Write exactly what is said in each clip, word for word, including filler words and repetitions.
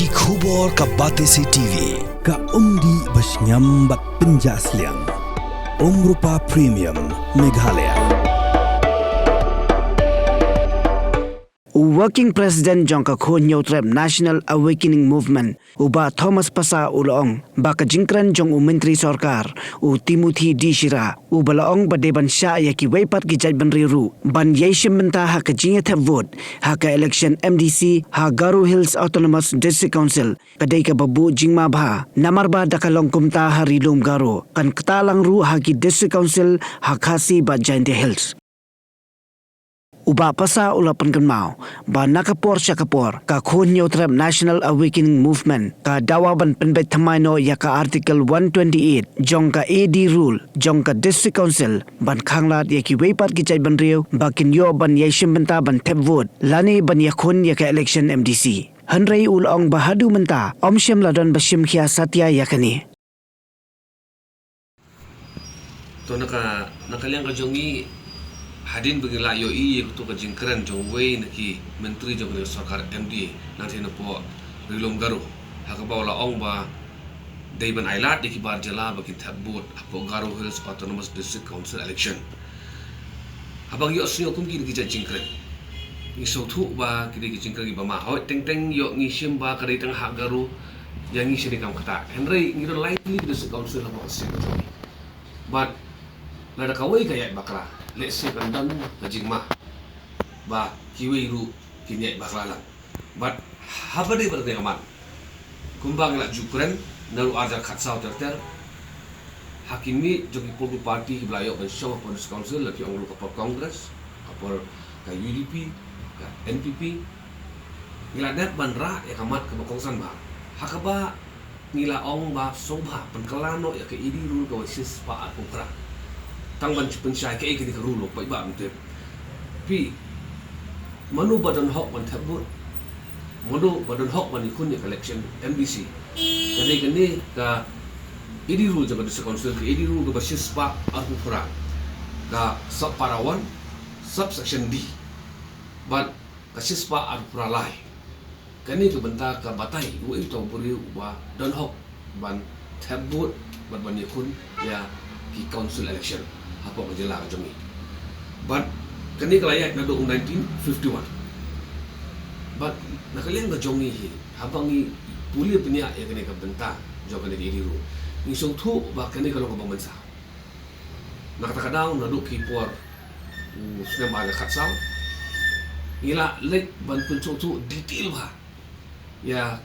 Ki khubor ka Batesi T V, ka umdih ba shngiam bad pynjah sliang. Umrupa Premium, Meghalaya. U Working President jong ka Khun Hynñiewtrep National Awakening Movement, u Bah Thomas Passah, u la ong ba ka jingkren jong u Myntri Sorkar, u Timothy D Shira, u ba la ong ba dei ban shah ïa kiwei pat ki jaitbynriew ruh ban ïai shim bynta ha ka jingïathep vote ha ka election M D C ha Garo Hills Autonomous District Council, ka dei kaba buh jingma bha, namar ba da ka long kumta ha Ri Lum Garo, kan ktah lang ruh ha ki District Council ha Khasi bad Jaintia Hills. U Bah Passah u la pynkynmaw ba na ka por sha ka por, ka Khun Hynñiewtrep National Awakening Movement ka dawa ban pynbeit thymmai noh ïa ka Article one twenty-eight jong ka A D Rule jong ka District Council ban khanglad ïa kiwei pat ki jaitbynriew ba kin ïoh ban ïai shim bynta ban thep vote lane ban ïakhun ïa ka election M D C. Hynrei u la ong ba haduh mynta ym shym la don ba shim khia satia ïa kane. To na ka, na ka liang ka jong ngi, hadien ba ngi la ïohi ïa kato ka jingkren jong uwei na ki myntri jong ka sorkar M D A, nangtei napoh Ri Lum Garo, ha kaba u la ong ba dei ban ailad ïa ki bar jylla ba kin thep vote hapoh Garo Hills Autonomous District Council election. Haba ngi ïohsngew kum kine ki jait jingkren, ngi sngewthuh ba ki dei ki jingkren kiba ma. Hooid, teng teng ïoh ngi shim ba ka dei tang ha Garo, ïa ngi shane kam ktah. Hynrei ngi don lai tylli ki District Council hapoh ka seng ka jong ngi. Bad lada kawei ka ïaid bakla, lehse kan don ka jingma ba kiwei ruh kin ïaid bakla lang. Bad haba dei bad kane ka mat, kumba ngi la ju kren naduh arhajar khatsaw ter ter, ha ki miej jong ki political party kiba la ïoh ban shong hapoh District Council, la ki ong ruh ka por Congress, ka por ka U D P, ka N P P, ngi la dep ban rah ïa ka mat kaba kongsan bha, ha kaba ngi la ong ba sngewbha pynkylla noh ïa ka A D Rule kaba shispah arphew phra. Tang ban shu pynshai kaei kane ka rule, paidbah, ban tip. Phi, mano ba don hok ban thep vote, mano ba don hok ban ïakhun ïa ka election M D C, ka dei kane ka A D Rule jong ka District Council, ka A D Rule kaba shispah arphew phra, ka subpara one, subsection D, bad ka shispah arphew phra lai. Kane ka bynta ka batai uei uta u briew uba don hok ban thep vote bad ban ïakhun ïa ki council election hapoh ka jylla ka jong ngi. Bad kane ka la ïaid naduh nineteen fifty-one. Bad na ka liang ka jong ngi hi, haba ngi pule bniah ïa kane ka bynta jong kane ka A D Rule, ngi sngewthuh ba kane ka long kaba mynsaw. Na kata ka daw, naduh ki por u snem arhajar khatsaw, ngi la leit ban pynsngewthuh detail bha ïa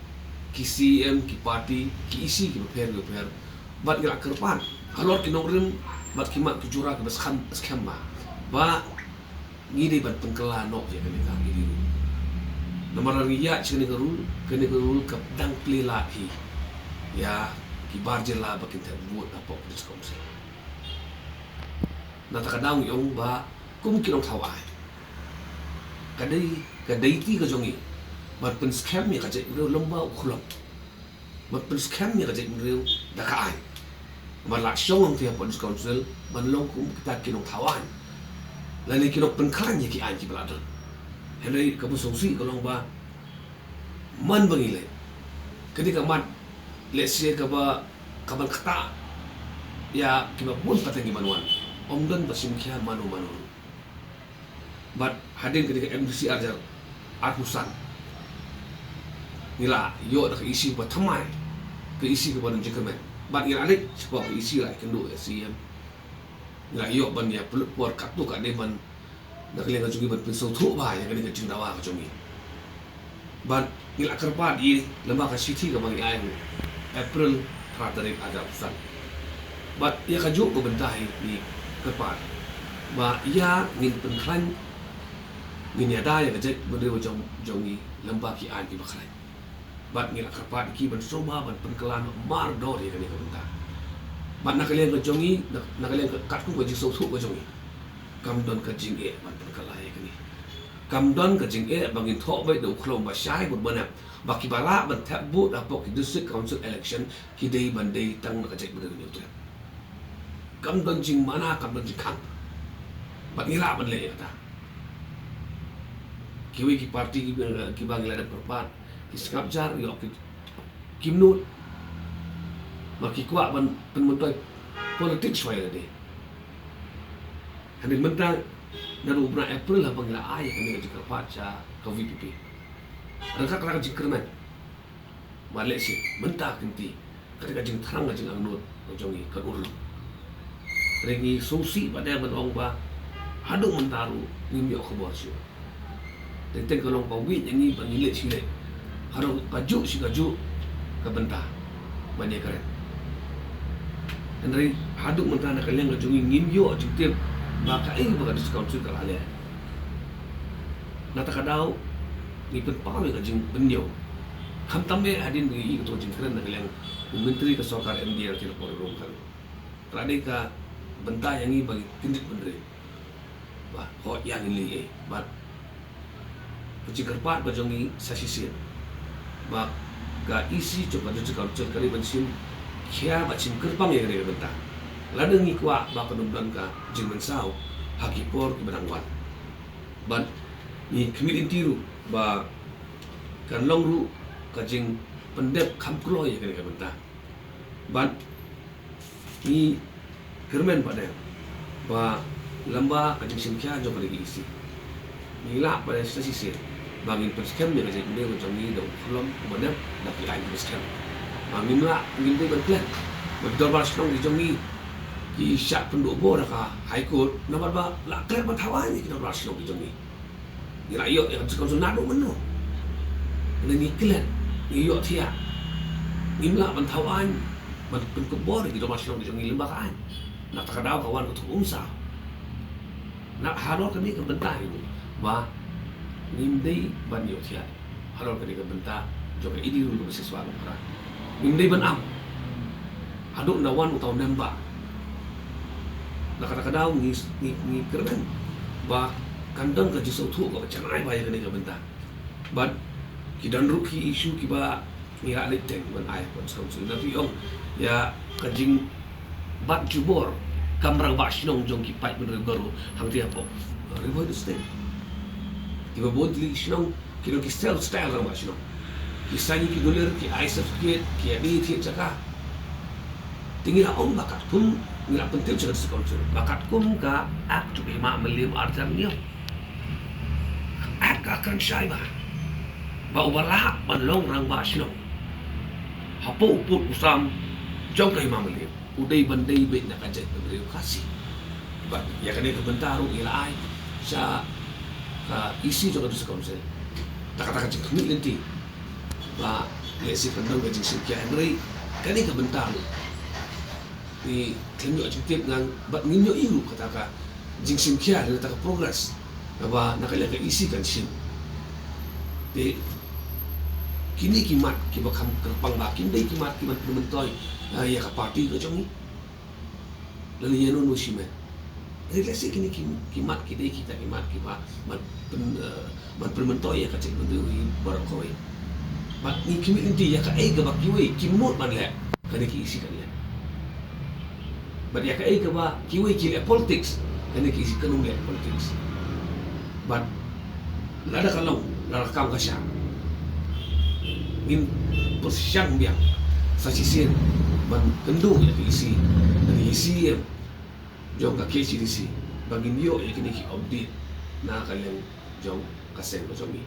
ki C E M, ki party, ki E C kiba pher kiba pher. Bad ngi la kyrpad halor ki nongrim bad ki mat ki jura kiba skhem, skhem bha, ba ngi dei ban pynkylla noh ïa kane ka A D Rule. Namar lada ngi ïaid sha kane ka rule, kane ka rule ka dang plie lad hi ïa ki bar jylla ba kin thep vote hapoh District Council. Na kata ka daw ngi ong ba kum ki nongthaw aiñ, ka dei, ka dei duty ka jong ngi ban pynskhem ïa ka jaitbynriew lyngba u khlong, ban pynskhem ïa ka jaitbynriew da ka aiñ. Ban lah shong hangtei hapoh District Council ban long kum kita ki nongthaw aiñ lane ki nongpynkhlaiñ ïa ki aiñ kiba la don. Hynrei kaba sngewsih ka long ba man ba ngi leit, ka dei ka mat, lehse kaba, kaban ktah ïa kiba bun pateng kiban wan. Ym don ba shim khia mano mano. Bad hadien kane ka M D C arhajar arphew san, ngi la ïoh da ka E C ba thymmai, ka E C kaba don jingkyrmen. Bad ngi la leit shapoh ka E C, la ïakynduh ïa C E M, ngi la ïoh ban ïa pynlut por katto katne ban, na ka liang ka jong ngi, ban pynsngewthuh bha ïa kane ka jingdawa ka jong ngi. Bad ngi la kyrpad ïa i lyngba ka shithi kaba ngi ai ha u April phra tarik arhajar arphew san. Bad ïa kajuh ka bynta hi ngi kyrpad ba ïa ngin pynkhlaiñ, ngin ïada ïa ka jaitbynriew jong, jong ngi lyngba ki aiñ kiba khlaiñ. Bad ngi la kyrpad ïa ki ban sngewbha ban pynkylla noh mardor ïa kane ka bynta. Bad na ka liang ka jong ngi, na, na ka liang ka, katkum ka jingsngewthuh ka jong ngi, kam don ka jingeh ban pynkylla ïa kane. Kam don ka jingeh ba ngin thoh beit da u khlong ba shai bad ba nep ba kiba lah ban thep vote hapoh ki District Council election ki dei ban dei tang na ka jaitbynriew Hynñiewtrep. Kam don jingmana, kam don jingkhang. Bad ngi lah ban leh ïa kata. Kiwei ki party kiba, kiba ngi la dep kyrpad, ki sngap jar, ïoh ki, kim nud. Ma ki kwah ban pynmyntoi politics wai lade. Hynrei mynta naduh u bnai April haba ngi la ai kane ka jingkyrpad sha ka VPP, ryngkat ka jingkyrmen, ma lehse mynta kynti kata ka jingthrang ka jingangnud ka jong ngi kan urlong. Hynrei ngi sngewsih pat de ban ong ba haduh mynta ruh ngim ïoh khubor shuh. Teng teng ka long ba wit ïa ngi ba ngi leh shi leh, haduh kajuh shi kajuh ka bynta ban ïakren. Hynrei haduh mynta na ka liang ka jong ngi ngim ïoh jingtip ba kaei ba ka District Council ka la leh. Nata ka daw ngi pynpaw ïa ka jingpynïoh, khamtam eh hadien ba ngi ïoh ïa kato ka jingkren na ka liang u Myntri ka sorkar MDA, Shri Pynroi Ronghang. Ka la dei ka bynta ïa ngi ba ngi kyndit bynriew ba hooid ïa ngin leh ei, bad ka jingkyrpad ka jong ngi sa shisien ba ka EC jong ka District Council ka dei ban shim khia bad shim kyrpang ïa kane ka bynta. Lada ngi kwah ba kan ym don ka jingmynsaw ha ki por kiba dang wan. Bad ngi khmih lynti ruh ba kan long ruh ka jingpyndep kham kloi ïa kane ka bynta. Bad ngi kyrmen pat de ba lyngba ka jingshim khia jong kane ka EC, ngi lah pat de sa shisien ba ngin pynskhem ïa ka jingïaid ka jong ngi da u khlem u bynriew da ki aiñ kiba skhem. Ba ngim lah, ngim dei ban klet ba ki dorbar shnong ki jong ngi ki shah pynduh bor ha ka High Court namar ba la klet ban thaw aiñ ïa ki dorbar shnong ki jong ngi. Ngi la ïoh ïa ka District Council naduh mynno. Ngi klet, ngi ïohthiah, ngim lah ban thaw aiñ, ban pynkup bor ïa ki dorbar shnong ki jong ngi lyngba ka aiñ. Nata ka daw ka wan ka thup umsa. Na halor kane ka bynta hi ba ngim dei ban ïohthiah halor kane ka bynta jong ka AD rule kaba shisha ba para. Ngim dei ban am haduh na wan uta u member. Na kata ka daw ngi, ngi, ngi kyrmen ba kan don ka jingsngewthuh kaba janai bha ïa kane ka bynta. Bad ki don ruh ki issue kiba ngi la leit teng ban ai ha Constituency. Lada phi ong ïa ka jingbat jubor kam rangbah shnong jong ki paid bynriew baroh hangtei hapoh Ri Bhoi District. Kiba bun tylli ki shnong ki don ki self style rangbah shnong. Ki sign ïa ki dulir, ki ai certificate, ki ïa die thied jaka. Te ngi la ong ba katkum, ngi la pyntip sha ka District Council ba katkum ka Act jong ka Hima Mylliem arhajar hynñiew, ka Act ka kren shai ba, ba uba lah ban long rangbah shnong hapoh u pud u sam jong ka Hima Mylliem u dei ban dei beit na ka jaitbynriew Khasi. Bad ïa kane ka bynta ruh ngi la ai sha ka EC jong ka District Council. Te kata ka jingkhmih lynti ba lehse kan don ka jingshim khia, hynrei kane ka bynta ruh ngi khlem ïoh jingtip ngan bad ngim ïohi ruh kata ka jingshim khia lane kata ka progress kaba na ka liang ka EC kan shim. Te kine ki mat kiba kham kyrpang ba kim dei ki mat kiban pynmyntoi, eh, ïa ka party ka jong ngi lane ïa uno uno u shimet. Hynrei lehse kine ki, ki mat ki dei kita ki mat kiba ban pyn, eh, ban pynmyntoi ïa ka jaitbynriew hi baroh kawei. Bad ngi khmih lynti ïa kaei kaba kiwei kim nud ban leh, kane ka EC kan leh. Bad ïa kaei kaba kiwei ki leh politics, kane ka EC kan ym leh politics. Bad lada ka long, lada ka kam ka shah, ngin pyrshang biang sa shisien ban kynduh ïa ka EC, ïa ka EC jong ka KHADC ba ngin ïoh ïa kine ki update na ka liang jong ka seng ka jong ngi.